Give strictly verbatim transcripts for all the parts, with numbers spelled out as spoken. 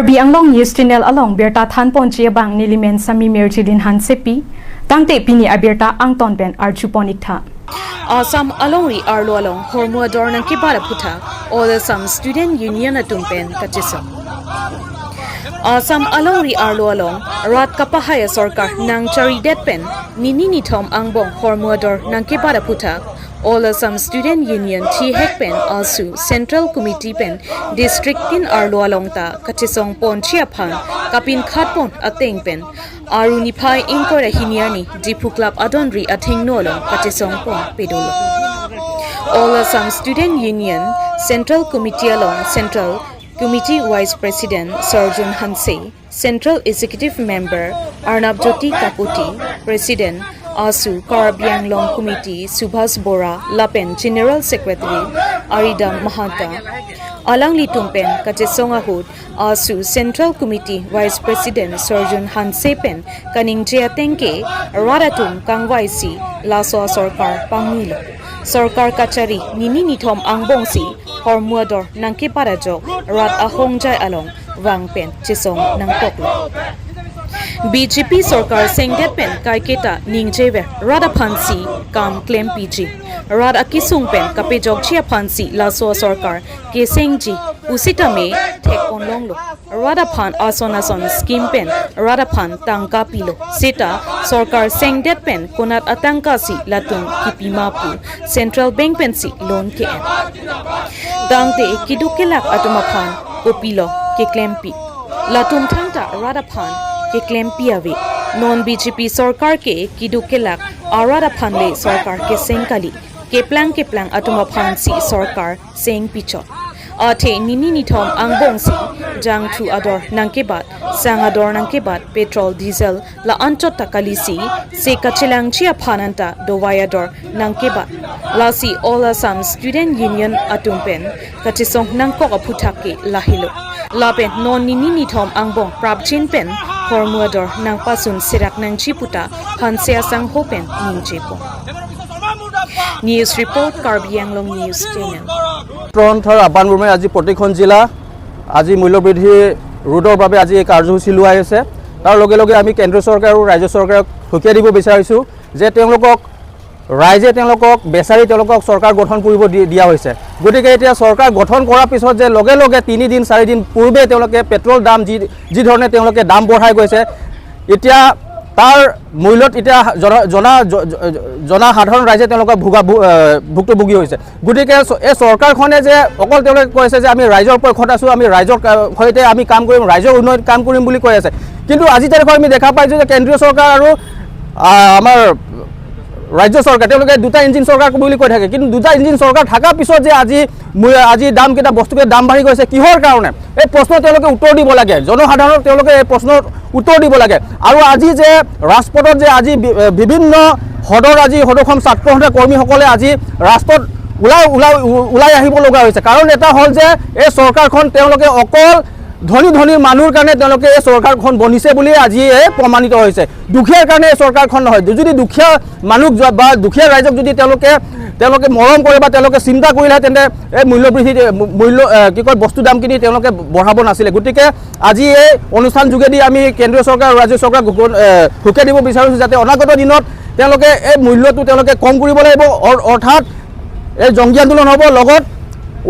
Karbi Anglong News Channel along birta thanponji abang nelimen Sami Mirjilin Hansepi, tangte pini abirta angton pen arjupon iktha. Assam alongri arlo along hormu ador nangkebat aphuthak All Assam Student Union atum pen kachesong. Assam alongri arlo along rat kapahai asorkar nangcharidet pen nini nithom angbong hormu ador nangkebat aphuthak All Assam Student Union thihek pen AASU Central Committee pen District tin arlo along ta kachesongponji aphan kapinkhatpon ateng pen Aru niphai ingkoi ra hini arni Diphu Club adonri athengno along kachesongpon pedolo. All Assam Student Union Central Committee along Central Committee Vice President Sarjun Hanse, Central Executive Member Arnab Jyoti Kakuti, President AASU Karbi Anglong Committee Subhas Bora lapen General Secretary Aridam Mahanta, alanglitum pen kachesong ahut AASU Central Committee Vice President Sarjun Hanse pen kaningje ateng ke rat atum kangvaisi laso asorkar pangnilo. Sorkar kachari nini nithom angbongsi hormu ador nangkebat ajok rat ahongjai along vang pen chesong nangkoklo. B J P sorkar sengdet pen kaiketa ningjever rat aphansi kam klempiji. Rat akesung pen kapejokji aphansi laso asorkar kesengji pusitame thekponlonglo. Rat aphan ason ason scheme pen rat aphan tangka pilo. Seta sorkar sengdet pen konat atangkasi latum kipima pu Central Bank pensi loan ke-en. Tangte keduk kelak atum aphan kopilo keklempi. Latum thangta rat aphan keklempi ave. Non B J P sorkar ke keduk kelak arat aphan le sorkar keseng kali. Keplang keplang atum aphansi sorkar seng pichot. Athe nini nithom angbongsi jangthu ador nangkebat, sang ador nangkebat, petrol, diesel, la anchot ta kalisi, se kachelangji aphan anta dovai ador nangkebat. Lasi All Assam Student Union atum pen kachesong nangkok aphuthak ke lahelo. Lapen non nini nithom angbong prapjin pen hormu ador nangpasun serak nangji puta Hanse asangho pen ningjepo. News report, Karbi Anglong News Channel. তন্ত্ৰৰ আহ্বান মৰ্মে আজি প্ৰতিখন জিলা আজি মূল্যবৃদ্ধি ৰোধৰ বাবে আজি এই কাৰ্যসূচী লোৱা হৈছে। তাৰ লগে লগে আমি কেন্দ্ৰীয় চৰকাৰ আৰু ৰাজ্য চৰকাৰক সকীয়াই দিব বিচাৰিছোঁ যে তেওঁলোকক ৰাইজে তেওঁলোকক বিচাৰি তেওঁলোকক চৰকাৰ গঠন কৰিব দি-, দিয়া হৈছে। গতিকে এতিয়া চৰকাৰ গঠন কৰাৰ পিছত যে লগে লগে তিনিদিন চাৰিদিন পূৰ্বে তেওঁলোকে পেট্ৰল দাম যি, যি ধৰণে তেওঁলোকে দাম বঢ়াই গৈছে, এতিয়া তাৰ মূল্যত এতিয়া জন-, জনা-, জ-, জ-, জনসাধাৰণ ৰাইজে তেওঁলোকে ভোগা-, ভু-, এ, ভুক্তভোগী হৈছে। গতিকে চ-, এই চৰকাৰখনে যে অকল তেওঁলোকে কৈছে যে আমি ৰাইজৰ পক্ষত আছোঁ, আমি ৰাইজৰ কা-, সৈতে আমি কাম কৰিম, ৰাইজৰ উন্নয়ন কাম কৰিম বুলি কৈ আছে, কিন্তু আজি তাৰিখত আমি দেখা পাইছোঁ যে কেন্দ্ৰীয় চৰকাৰ আৰু, আ, আমাৰ ৰাজ্য চৰকাৰ, তেওঁলোকে দুটা ইঞ্জিন চৰকাৰ বুলি কৈ থাকে, কিন্তু দুটা ইঞ্জিন চৰকাৰ থকাৰ পিছত যে আজি মূ-, আজি দামকেইটা, বস্তুকেইটা দাম বাঢ়ি গৈছে, কিহৰ কাৰণে? এই প্ৰশ্ন তেওঁলোকে উত্তৰ দিব লাগে। জনসাধাৰণক তেওঁলোকে এই প্ৰশ্নৰ উত্তৰ দিব লাগে। আৰু আজি যে ৰাজপথত যে আজি বি-, এ, বিভিন্ন সদৰ, আজি সদৌ অসম ছাত্ৰ সন্থাৰ কৰ্মীসকলে আজি ৰাজপথত ওলাই, ওলাই, ও-, ওলাই আহিব লগা হৈছে, কাৰণ এটা হ'ল যে এই চৰকাৰখন তেওঁলোকে অকল ধনী ধনী মানুহৰ কাৰণে তেওঁলোকে এই চৰকাৰখন বনিছে বুলি আজি এই প্ৰমাণিত হৈছে। দুখীয়াৰ কাৰণে এই চৰকাৰখন নহয়। যদি দুখীয়া মানুহ য-, বা দুখীয়া ৰাইজক যদি তেওঁলোকে, তেওঁলোকে মৰম কৰে বা তেওঁলোকে চিন্তা কৰিলে, তেন্তে এই মূল্য বৃদ্ধি, মূ-, মূল্য, এ, কি কয়, বস্তু দামখিনি তেওঁলোকে বঢ়াব নাছিলে। গতিকে আজি এই অনুষ্ঠান যোগেদি আমি কেন্দ্ৰীয় চৰকাৰ আৰু ৰাজ্য চৰকাৰক ঘোষণ-, এ, সকীয়াই দিব বিচাৰিছোঁ যাতে অনাগত দিনত তেওঁলোকে এই মূল্যটো তেওঁলোকে কম কৰিব লাগিব। অৰ-, অৰ্থাৎ এই জংগী আন্দোলন হ'ব, লগত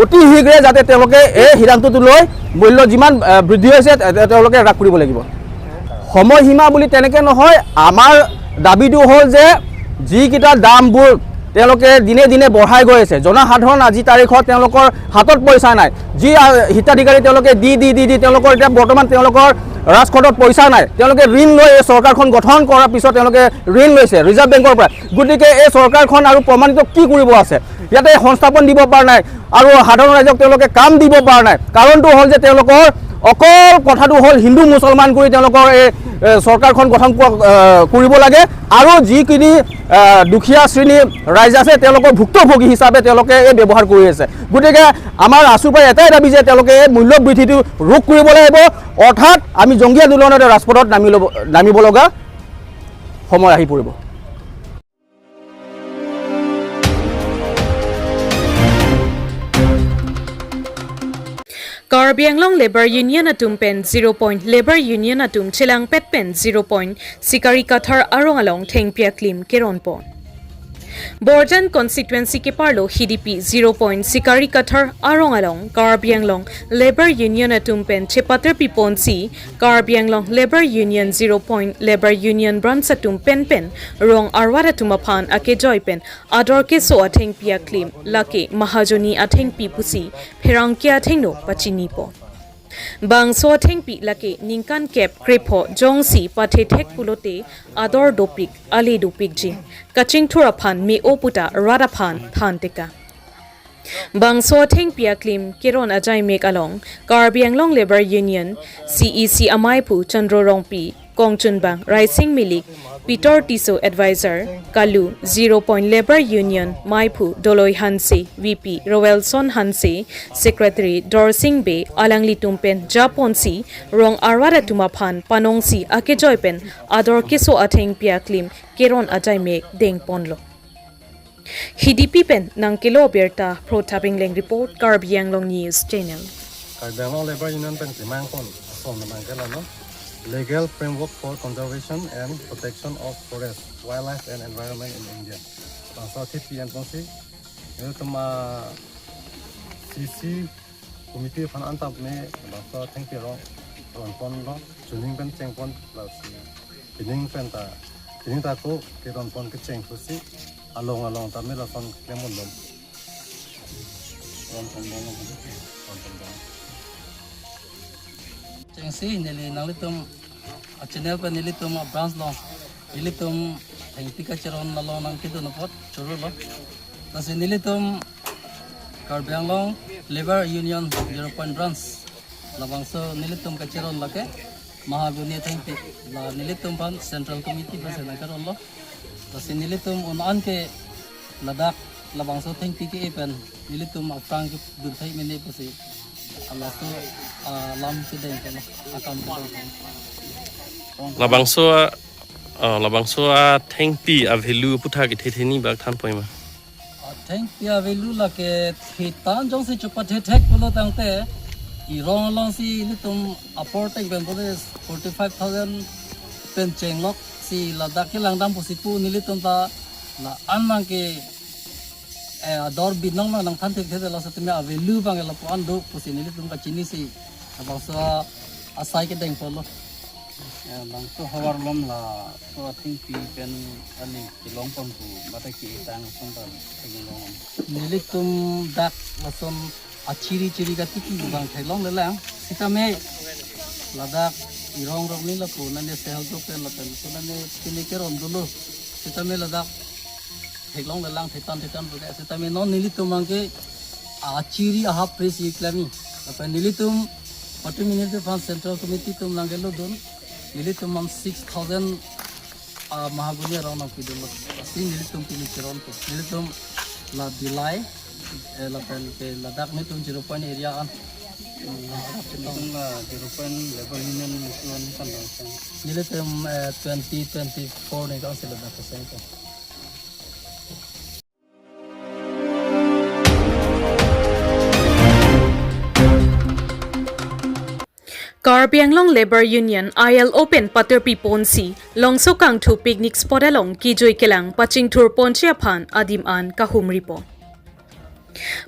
অতি শীঘ্ৰে যাতে তেওঁলোকে এই সিদ্ধান্তটো লৈ মূল্য যিমান, এ, বৃদ্ধি হৈছে, তে-, তে-, তেওঁলোকে হ্ৰাস কৰিব লাগিব। সময়সীমা বুলি তেনেকে নহয়। আমাৰ দাবীটো হ'ল যে যিকেইটা দামবোৰ তেওঁলোকে দিনে দিনে বঢ়াই গৈ আছে, জনসাধাৰণ আজি তাৰিখত তেওঁলোকৰ হাতত পইচা নাই। যি, আ, হিতাধিকাৰী তেওঁলোকে দি, দি, দি, দি তেওঁলোকৰ এতিয়া বৰ্তমান তেওঁলোকৰ ৰাজখণ্ডত পইচা নাই। তেওঁলোকে ঋণ লৈ এই চৰকাৰখন গঠন কৰাৰ পিছত তেওঁলোকে ঋণ লৈছে ৰিজাৰ্ভ বেংকৰ পৰা। গতিকে এই চৰকাৰখন আৰু প্ৰমাণিত কি কৰিব আছে? ইয়াতে সংস্থাপন দিব পৰা নাই আৰু সাধাৰণ ৰাইজক তেওঁলোকে কাম দিব পৰা নাই। কাৰণটো হ'ল যে তেওঁলোকৰ অকল কথাটো হ'ল হিন্দু মুছলমান কৰি তেওঁলোকৰ এই, এ, চৰকাৰখন গঠন ক-, এ, কৰিব লাগে আৰু যিখিনি, এ, দুখীয়া শ্ৰেণী ৰাইজ আছে তেওঁলোকৰ ভুক্তভোগী হিচাপে তেওঁলোকে এই ব্যৱহাৰ কৰি আছে। গতিকে আমাৰ আছুৰ পৰা এটাই দাবী যে তেওঁলোকে এই মূল্য বৃদ্ধিটো ৰোধ কৰিব লাগিব, অৰ্থাৎ আমি জংগী আন্দোলনতে ৰাজপথত নামি ল'ব, নামিব লগা সময় আহি পৰিব। Karbi Anglong Labour Union atum pen zero point Labour Union atum chelangpet pen zero point Sikari Kathar arong along thengpi aklim keronpon. Borjan constituency keparlo Hidipi zero point Sikari Kathar arong along Karbi Anglong Labour Union atum pen chepaterpiponsi Karbi Anglong Labour Union zero point Labour Union branch atum pen pen rong arwat atum aphan akejoi pen ador keso athengpi aklim lake Mahajoni athengpi pusi pherangke athengno pachinipo. Bangso athengpi lake ningkan kep krepho jongsi pathethek pulote ador dopik ale dopik jin kachingthur aphan me-o puta rat aphan thanteka. Bangso athengpi aklim keron ajaimek along Karbi Anglong Labour Union C E C amei aphu Chandro Rongpi, kongchunbang Raising Milik, Peter Tisso advisor, Kalu, zero point Labour Union meiphu Doloi Hanse, V P Roelson Hanse, secretary Dorsing Bey alanglitum pen japonsi rong arwat atum aphan panongsi akejoi pen ador keso athengpi aklim keron ajaimek dengponlo. Hidipi pen nangkelo birta Pro Tabing Leng report, Karbi Anglong News Channel. Karbi Anglong Labour Union pen kemangpon ason nangkelalo Legal Framework for Conservation and Protection of Forest, Wildlife and Environment in India. Bangso athengpi anponsi, ilitum a C C committee aphan anta me bangso athengpi rong ronponlo, chuning pen chengpon lasi pining pen ta, pining ta ko keronpon kecheng pusi along along ta me lason klemon dom. Ronpon dom, ronpon dom. Chengsi neli nanglitum a channel pen nelitum a branch along nelitum thengpi kacheron along nangkedun apot chorolo. Lasi nelitum Karbi Anglong Labour Union zero point branch labangso nelitum kacheron lake Mahajoni athengpi, la nelitum aphan Central Committee pen si nangkeronlo. Lasi nelitum un-an ke ladak labangso athengpi ke-e pen nelitum aphrang kedun thai mene pusi halaso alam kedeng pen akam kedeng pen. Labangso a, ah, labangso athengpi a value aputhak ithe theni bak thanpoi ma? Athengpi a value lake thetan jongsi chepathe thek pulo tangte irong alongsi ilitum apor thek pen pulote forty five thousand pen chenglok si ladak kelang dam pusi pu nelitum ta la-an abang ke, eh, ador binong abang nangthan thekthe, laso tumi a value abang ke lapu-an do pusi nelitum kachinisi labangso asai kedengponlo. Eh, bangso havar alom laso athengpi pen ani kelongpon pu mate ke-e tang ason ta theklong. Nelitum dak lason achiri chiri katiki abang theklonglelang. Sitame ladak irong rong ni lapu nane sehal do pen lapen so nane pini keron dolo. Sitame ladak theklonglelang thetan thetan puke. Sitame non nelitum abang ke achiri ahap presi klemi. Lapen nelitum patumi nelitum aphan Central Committee atum nangkelodun. Nelitum abang six thousand, ah, Mahajoni arong nangpidunlo. Lasi nelitum pini cheronpo. Nelitum la Dillai, eh, lapen ke ladak nelitum zero point area an. Nelitum la zero point Labour Union nelitum an kan dong. Nelitum, eh, twenty twenty-four ni kan si ladak keseng ko. Karbi Anglong Labour Union I L O pen paterpiponsi Longso Kangthu picnic spot along kejui kelang pachingthurponji aphan adim an kahumripo.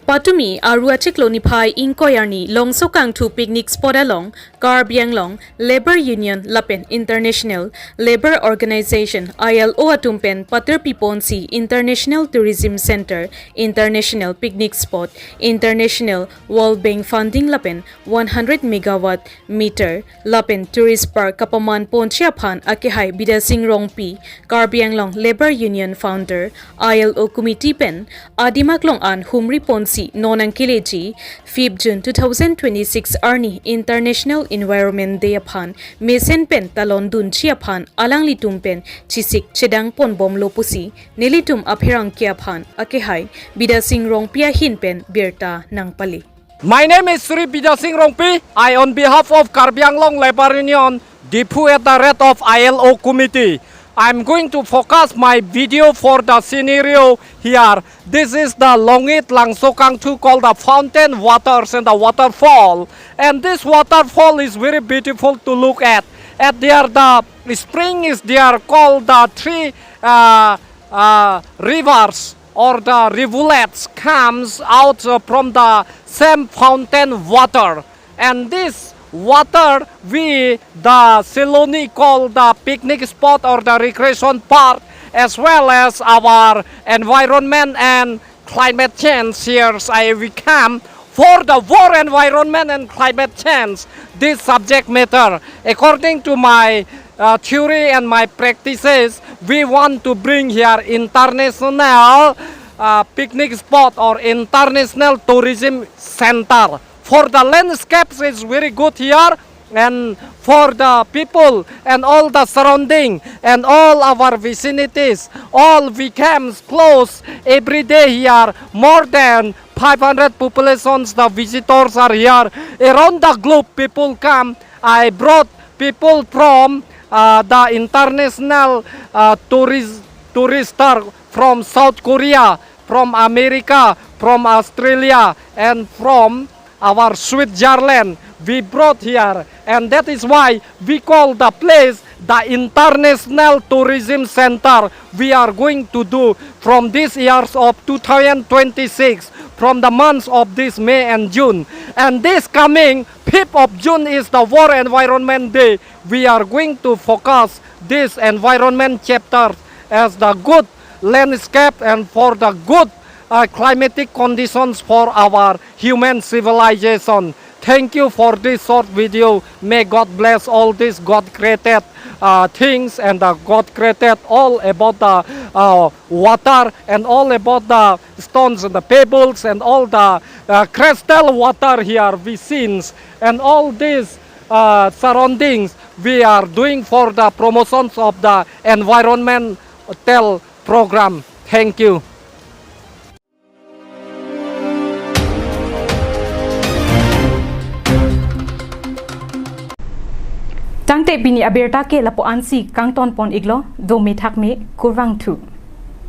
Patumi Aru achiklo niphai ingkoi arni Longso Kangthu picnic spot along Karbi Anglong Labour Union lapen International Labour Organization, I L O atum pen paterpiponsi International Tourism Center, International Picnic Spot, International World Bank Funding lapen one hundred megawatt meter lapen Tourist Park kapamanponji aphan akehai Bidya Sing Rongpi, Karbi Anglong Labour Union Founder, I L O Committee pen adim aklong an humriponsi non nangkeleji fifth June two thousand twenty-six arni International Environment Day aphan mesen pen talondunji aphan alanglitum pen chesik chedangponbomlo pusi nelitum apherangke aphan akehai Bidya Sing Rongpi ahin pen birta nangpale. My name is Shri Bidya Sing Rongpi. I, on behalf of Karbi Anglong Labour Union, Diphu at the head of I L O committee, I'm going to focus my video for the scenario here. This is the Longit Langso Kangthu called the fountain waters and the waterfall. And this waterfall is very beautiful to look at. At there, the spring is there called the three uh, uh, rivers or the rivulets comes out uh, from the same fountain water. And this water we the Siloni call the picnic spot or the recreation park, as well as our environment and climate change here. I we come for the war environment and climate change, this subject matter. According to my uh, theory and my practices, we want to bring here international uh, picnic spot or international tourism center. For the landscapes is very good here, and for the people and all the surrounding and all our vicinities, all we comes close every day here. More than five hundred populations, the visitors are here. Around the globe, people come. I brought people from uh, the international uh, tourist tourister from South Korea, from America, from Australia, and from our Switzerland. We brought here, and that is why we call the place the International Tourism Center. We are going to do from this years of two thousand twenty-six, from the months of this May and June. And this coming fifth of June is the World Environment Day. We are going to focus this environment chapter as the good landscape and for the good uh, climatic conditions for our human civilization. Thank you for this short video. May God bless all these God created uh, things and uh, God created all about the uh, water and all about the stones and the pebbles and all the uh, crystal water here we seen, and all these uh, surroundings we are doing for the promotions of the environmental program. Thank you. Tangte pini abirta ke lapu-ansi kangton pon iklo, do me thak me, kurvangthu.